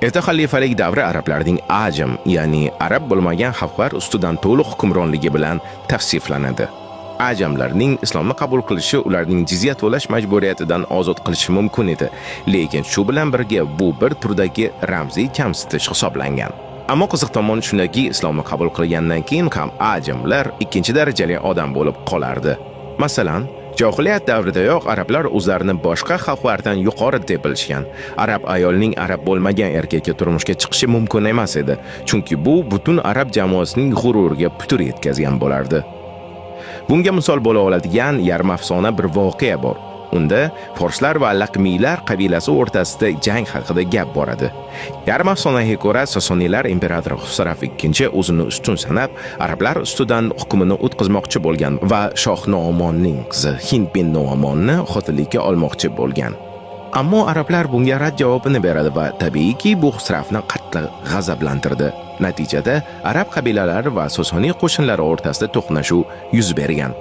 Erta xalifalik davri arablarning ajam, ya'ni arab bo'lmagan xalqlar ustidan to'liq hukmronligi bilan tavsiflanadi. Ajamlarning islomni qabul qilishi ularning jizya to'lash majburiyatidan ozod qilishi mumkin edi, lekin shu bilan birga bu bir turdagi ramziy kamsitish hisoblangan. Ammo qiziq tomoni shundaki, islomni qabul qilgandan keyin ham ajamlar ikkinchi darajali odam bo'lib qolardi. Masalan, johiliyat davridayoq arablar o'zlarini boshqa xalqlardan yuqori deb bilishgan. Arab ayolning arab bo'lmagan erkakka turmushga chiqishi mumkin emas edi, chunki bu butun arab jamoasining g'ururiga putur yetkazgan bo'lardi. Bunga misol bo'la oladigan yarim afsona bir voqea bor. Unda forslar va laqmiylar qabilasi o'rtasida jang haqida gap boradi. Yarim afsonaga ko'ra, Sosoniylar imperatori Xusrav II o'zini ustun sanab, arablar ustidan hukmini o'tkazmoqchi bo'lgan va shoh Noomonning qizi Hind bin Noomonni xotinlikka olmoqchi bo'lgan. Ammo arablar bunga rad javobini beradi va tabiiyki bu Xusravni qattiq g'azablantirdi. Natijada arab qabilalari va Sosoniy qo'shinlari o'rtasida to'qnashuv yuz bergan.